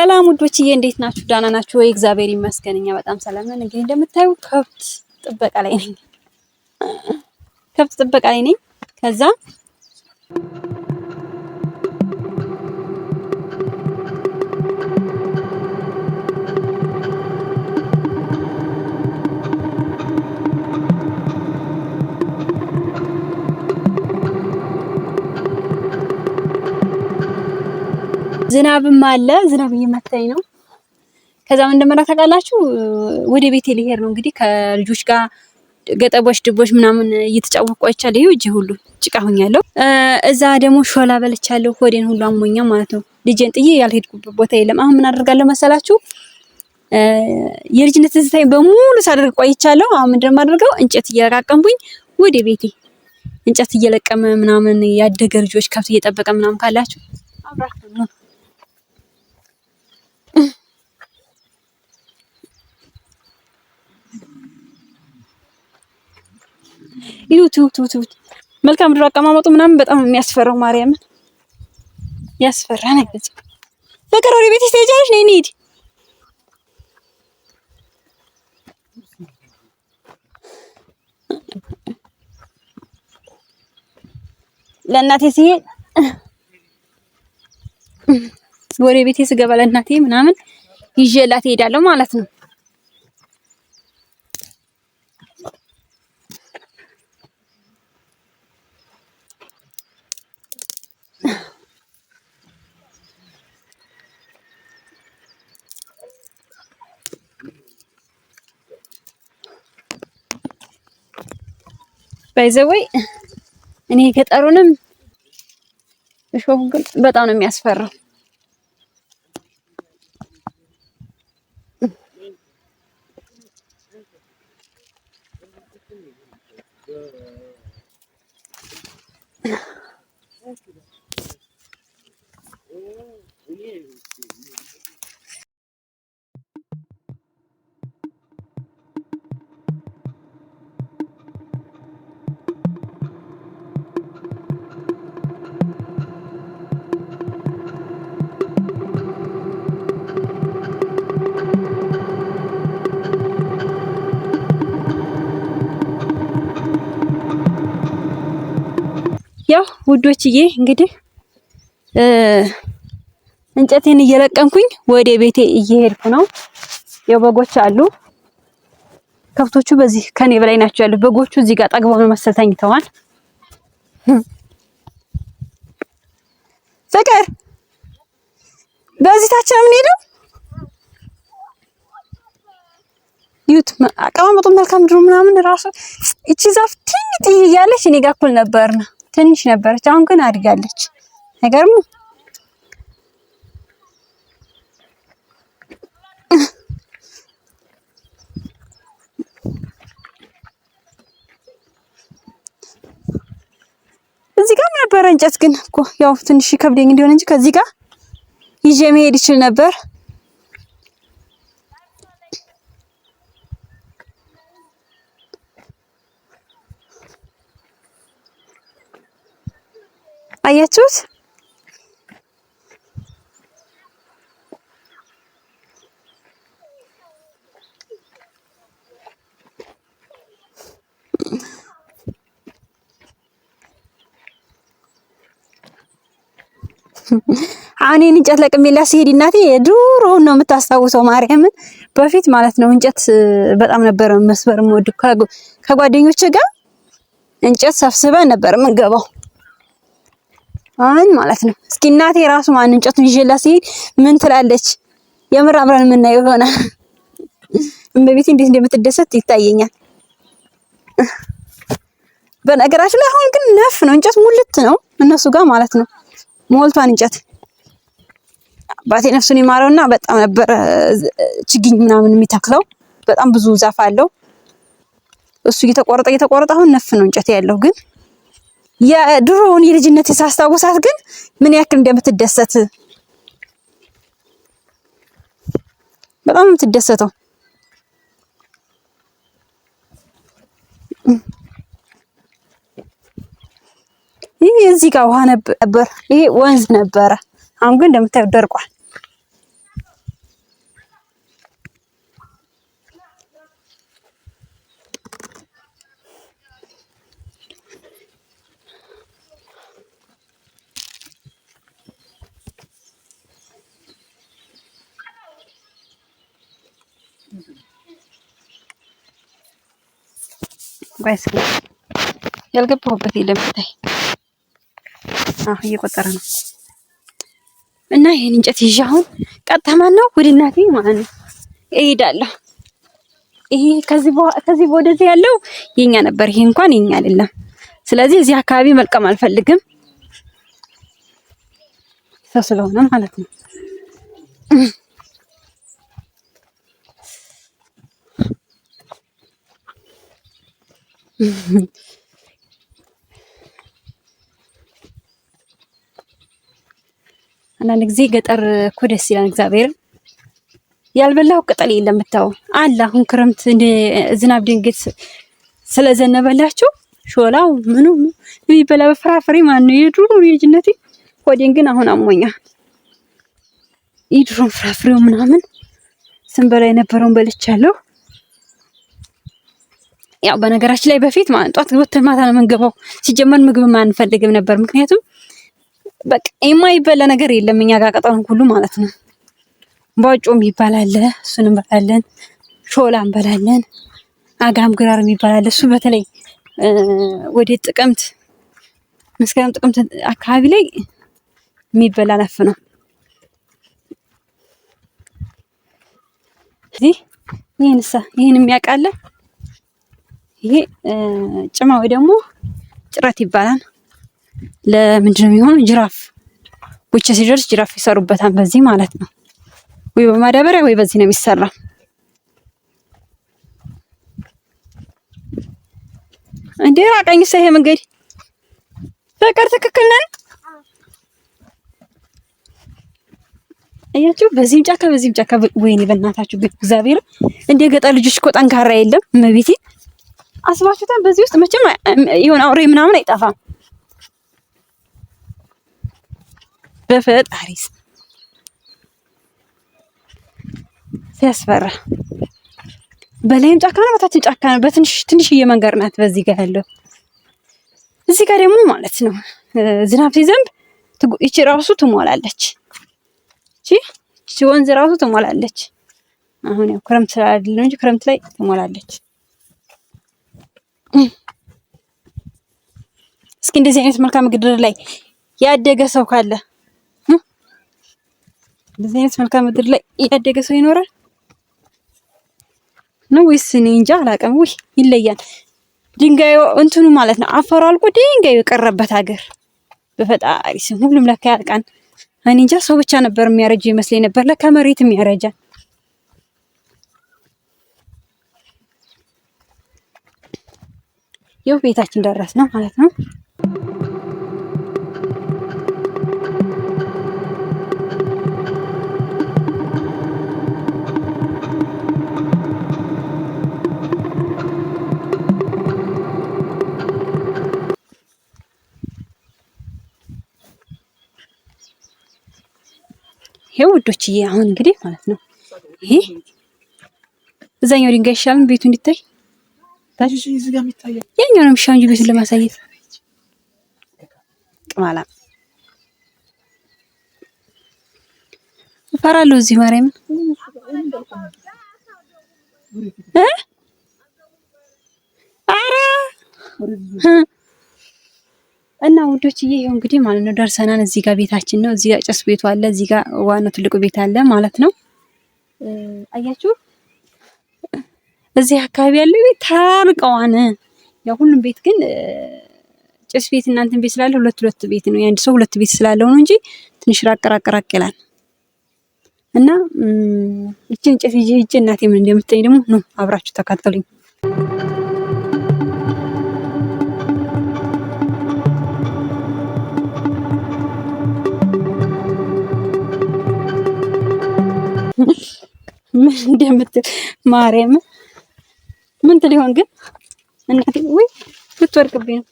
ሰላም ውዶችዬ፣ እንዴት ናችሁ? ደህና ናችሁ ወይ? እግዚአብሔር ይመስገን እኛ በጣም ሰላም ነን። እንግዲህ እንደምታዩ ከብት ጥበቃ ላይ ነኝ። ከብት ጥበቃ ላይ ነኝ። ከዛ ዝናብም አለ። ዝናብ እየመታኝ ነው። ከዛ ምን እንደመራ ታውቃላችሁ? ወደ ቤቴ ልሄድ ነው እንግዲህ ከልጆች ጋር ገጠቦች ድቦች ምናምን እየተጫወትኩ ቆይቻለሁ። ይኸው እጄ ሁሉ ጭቃ ሆኛለሁ። እዛ ደግሞ ሾላ በልቻለሁ። ሆዴን ሁሉ አሞኛ ማለት ነው። ልጄን ጥዬ ያልሄድኩበት ቦታ የለም። አሁን ምን አደርጋለሁ መሰላችሁ? የልጅነት ትዝታዬን በሙሉ ሳደርግ ቆይቻለሁ። አሁን ምንድን ነው የማደርገው? እንጨት እየለቃቀምኩኝ ወደ ቤቴ እንጨት እየለቀመ ምናምን ያደገ ልጆች ከብት እየጠበቀ ምናምን ካላችሁ አብራችሁ ነው። ይሁት ይሁት ይሁት መልካም ምድር አቀማመጡ ምናምን በጣም የሚያስፈራው ማርያምን ያስፈራ ነገር። ፍቅር ወደ ቤትሽ ትሄጃለሽ? ነይ እንሂድ። ለእናቴ ሲሄድ ወደ ቤቴ ስገባ ለእናቴ ምናምን ይዤላት እሄዳለሁ ማለት ነው። By the way እኔ ገጠሩንም እሾሁ ግን በጣም ነው የሚያስፈራው። ያው ውዶችዬ እንግዲህ እንጨቴን እየለቀምኩኝ ወደ ቤቴ እየሄድኩ ነው። ያው በጎች አሉ። ከብቶቹ በዚህ ከኔ በላይ ናቸው ያሉት። በጎቹ እዚህ ጋር ጠግበው ነው መሰል ተኝተዋል። ፍቅር በዚህ ታች ነው የምንሄደው። ይሁት አቀማመጡ መልካም ምድሩ ምናምን ራሱ እቺ ዛፍ ትንሽ እያለች እኔ ጋር እኩል ነበርና ትንሽ ነበረች። አሁን ግን አድጋለች። አይገርምም? እዚህ ጋር ነበረ እንጨት ግን እኮ ያው ትንሽ ከብደኝ እንዲሆን እንጂ ከዚህ ጋር ይዤ መሄድ ይችል ነበር። አያችሁት? አሁን ይሄን እንጨት ለቅሜላት ሲሄድ እናቴ ድሮውን ነው የምታስታውሰው። ማርያምን በፊት ማለት ነው እንጨት በጣም ነበር መስበር የምወድ። ከጓደኞቼ ጋር እንጨት ሰብስበን ነበር የምንገባው አሁን ማለት ነው። እስኪ እናቴ ራሱ ማን እንጨቱን ይዤላት ሲሄድ ምን ትላለች? የምር አብረን የምናየው ይሆናል። እመቤቴ እንዴት እንደምትደሰት ይታየኛል። በነገራችን ላይ አሁን ግን ነፍ ነው እንጨት ሙልት ነው እነሱ ጋር ማለት ነው ሞልቷን እንጨት። አባቴ ነፍሱን ይማረውና በጣም ነበረ ችግኝ ምናምን የሚተክለው በጣም ብዙ ዛፍ አለው። እሱ እየተቆረጠ እየተቆረጠ አሁን ነፍ ነው እንጨት ያለው። ግን የድሮውን የልጅነት ሳስታውሳት ግን ምን ያክል እንደምትደሰት በጣም የምትደሰተው። ይህ እዚህ ጋር ውሃ ነበር፣ ይሄ ወንዝ ነበረ። አሁን ግን እንደምታዩት ደርቋል። ቆይ እስኪ ያልገባሁበት የለም። ታይ አዎ፣ እየቆጠረ ነው። እና ይሄን እንጨት ይዤ አሁን ቀጥታ ማን ነው ወደ እናቴ ማለት ነው እሄዳለሁ። ይሄ ከዚህ ወደዚህ ያለው የኛ ነበር። ይሄ እንኳን የኛ አይደለም። ስለዚህ እዚህ አካባቢ መልቀም አልፈልግም፣ ሰው ስለሆነ ማለት ነው። አንዳንድ ጊዜ ገጠር እኮ ደስ ይላል። እግዚአብሔር ያልበላው ቅጠል የለም ብታው አለ። አሁን ክረምት እንደ ዝናብ ድንገት ስለዘነበላችሁ ሾላው ምኑ የሚበላ በፍራፍሬ ማን ነው የድሮ የልጅነቴ። ሆዴን ግን አሁን አሞኛል። የድሮን ፍራፍሬው ምናምን ስንበላ የነበረውን በልቻለሁ። ያው በነገራችን ላይ በፊት ማለት ጧት ወተን ማታ ነው የምንገባው። ሲጀመር ምግብ አንፈልግም ነበር፣ ምክንያቱም በቃ የማይበላ ነገር የለም እኛ ጋር ቀጠን ሁሉ ማለት ነው። ባጮ የሚባል አለ፣ እሱን እንበላለን። ሾላ እንበላለን። አጋም ግራር የሚባል አለ። እሱ በተለይ ወደ ጥቅምት መስከረም፣ ጥቅምት አካባቢ ላይ የሚበላ ነፍ ነው። እዚህ ይሄንሳ ይሄን የሚያውቃለ ይሄ ጭማ ወይ ደግሞ ጭረት ይባላል። ለምንድን ነው የሚሆነው? ጅራፍ ውጭ ሲደርስ ጅራፍ ይሰሩበታል በዚህ ማለት ነው። ወይ በማዳበሪያ ወይ በዚህ ነው የሚሰራው። እንዴ ራቀኝ። ይሄ መንገድ ፍቅር ትክክል ነን። አያችሁ፣ በዚህም ጫካ በዚህም ጫካ። ወይኔ በእናታችሁ ግን እግዚአብሔር እንደ ገጠር ልጆች እኮ ጠንካራ የለም። እመቤቴ አስባችሁታል? በዚህ ውስጥ መቼም የሆነ አውሬ ምናምን አይጠፋም። በፈጣሪስ ሲያስፈራ። በላይም ጫካ ነው፣ በታችም ጫካ ነው። በትንሽ ትንሽዬ መንገድ ናት በዚህ ጋር ያለው። እዚህ ጋር ደግሞ ማለት ነው ዝናብ ሲዘንብ ይቺ ራሱ ትሞላለች። ይቺ ወንዝ ራሱ ትሞላለች። አሁን ያው ክረምት ስላለ እንጂ ክረምት ላይ ትሞላለች። እስኪ እንደዚህ አይነት መልካም ምድር ላይ ያደገ ሰው ካለ እንደዚህ አይነት መልካም ምድር ላይ ያደገ ሰው ይኖራል ነው ወይስ? እኔ እንጃ አላውቅም። ውይ ይለያል። ድንጋዩ እንትኑ ማለት ነው አፈሩ አልቆ ድንጋዩ የቀረበት ሀገር በፈጣሪ ስም ሁሉም ለካ ያልቃል። እኔ እንጃ ሰው ብቻ ነበር የሚያረጀው ይመስለኝ ነበር። ለካ መሬትም ያረጃል። ይኸው ቤታችን ደረስ ነው ማለት ነው። ይሄው ውዶችዬ አሁን እንግዲህ ማለት ነው ይሄ እዛኛው ድንጋይ ይሻላል ቤቱ እንዲታይ ያኛው ነው የሚሻለው እንጂ ቤቱን ለማሳየት ቅማላ እፈራለሁ እዚህ ማርያምን እ ኧረ እና ውዶችዬ ይሄው እንግዲህ ማለት ነው ደርሰናል። እዚህ ጋር ቤታችን ነው። እዚህ ጋር ጭስ ቤቱ አለ። እዚህ ጋር ዋናው ትልቁ ቤት አለ ማለት ነው። አያችሁ እዚህ አካባቢ ያለው ቤት ታርቀዋን። ያው ሁሉም ቤት ግን ጭስ ቤት እናንተን ቤት ስላለ ሁለት ሁለት ቤት ነው። የአንድ ሰው ሁለት ቤት ስላለው ነው እንጂ ትንሽ ራቅ ራቅ ራቅ ይላል። እና ይችን እንጨት ይዤ ሂጅ እናቴ ምን እንደምትለኝ ደግሞ ኑ አብራችሁ ተከተሉኝ። ምን እንደምትል ማርያም ምን ትል ይሆን ግን እናቴ? ውይ ልትወድቅብኝ ነው።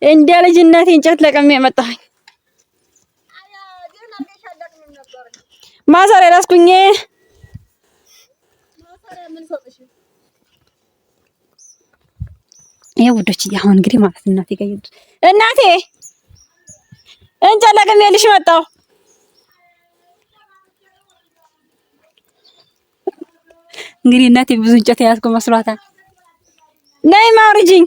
እንደ ልጅነቴ እንጨት ለቅሜ መጣሁኝ። ማሰሪያ ላስኩኝ። ይሄ ውዶች አሁን እንግዲህ ማለት እናቴ ጋር እናቴ እንጨት ለቅሜልሽ መጣሁ። እንግዲህ እናቴ ብዙ እንጨት የያዝኩ መስሏታል። ነይ ማውርጂኝ።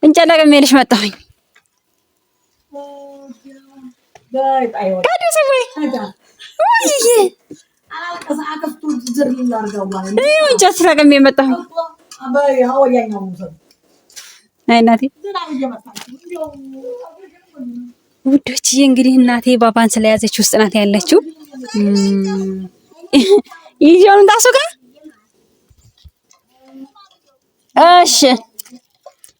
እንጨት ለቅሜልሽ መጣሁኝ። እንጨት ለቅሜ መጣሁኝ። አይ እናቴ ውዶችዬ፣ እንግዲህ እናቴ ባባን ስለያዘች ውስጥ ናት ያለችው። ይዤውን ታሱ ጋር እሺ፣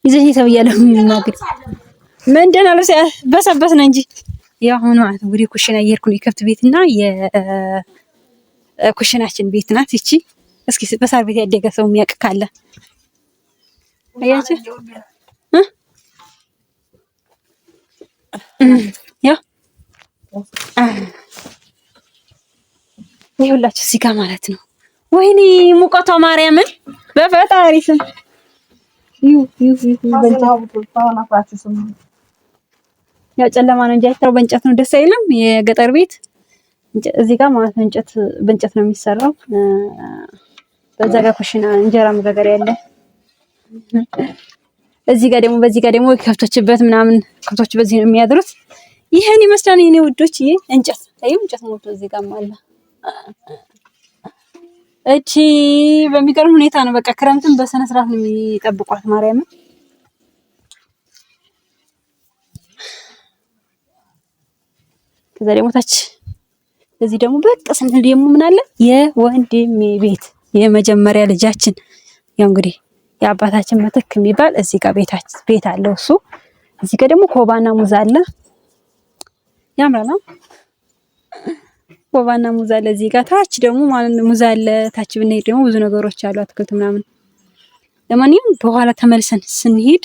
ይዘሽ ተብያለሁ። የሚናገር ምንድን ነው ልብስ በሰበስ ነው እንጂ ያው አሁን ማለት ነው ወደ ኩሽና እየሄድኩ ነው። የከብት ቤትና የኩሽናችን ቤት ናት ይቺ። እስኪ በሳር ቤት ያደገ ሰው የሚያውቅ ካለ አያችሁ ያው ይኸውላችሁ እዚህ ጋር ማለት ነው። ወይኔ ሙቀቷ ማርያምን በፈጣሪ ስም ያው ጨለማ ነው እንጂ አይታው በእንጨት ነው። ደስ አይልም? የገጠር ቤት እዚህ ጋር ማለት ነው። እንጨት በእንጨት ነው የሚሰራው። በዛ ጋር ኩሽና እንጀራ መጋገሪያ ያለ እዚህ ጋር ደግሞ በዚህ ጋር ደግሞ ከብቶችበት ምናምን ከብቶች በዚህ ነው የሚያድሩት። ይሄን ይመስላል የኔ ውዶች። ይሄ እንጨት ታዩ፣ እንጨት ሞልቶ እዚህ ጋር አለ። እቺ በሚገርም ሁኔታ ነው በቃ ክረምትን በስነ ስርዓት ነው የሚጠብቋት ማርያምን። ከዛ ደግሞ ታች እዚህ ደግሞ በቃ ስንል ደግሞ ምን አለ የወንድሜ ቤት የመጀመሪያ ልጃችን ያው እንግዲህ የአባታችን ምትክ የሚባል እዚህ ጋር ቤት አለው እሱ። እዚህ ጋር ደግሞ ኮባና ሙዝ አለ። ያምራል። ኮባና ሙዝ አለ እዚህ ጋር። ታች ደግሞ ማለት ሙዝ አለ። ታች ብንሄድ ደግሞ ብዙ ነገሮች አሉ፣ አትክልት ምናምን። ለማንኛውም በኋላ ተመልሰን ስንሄድ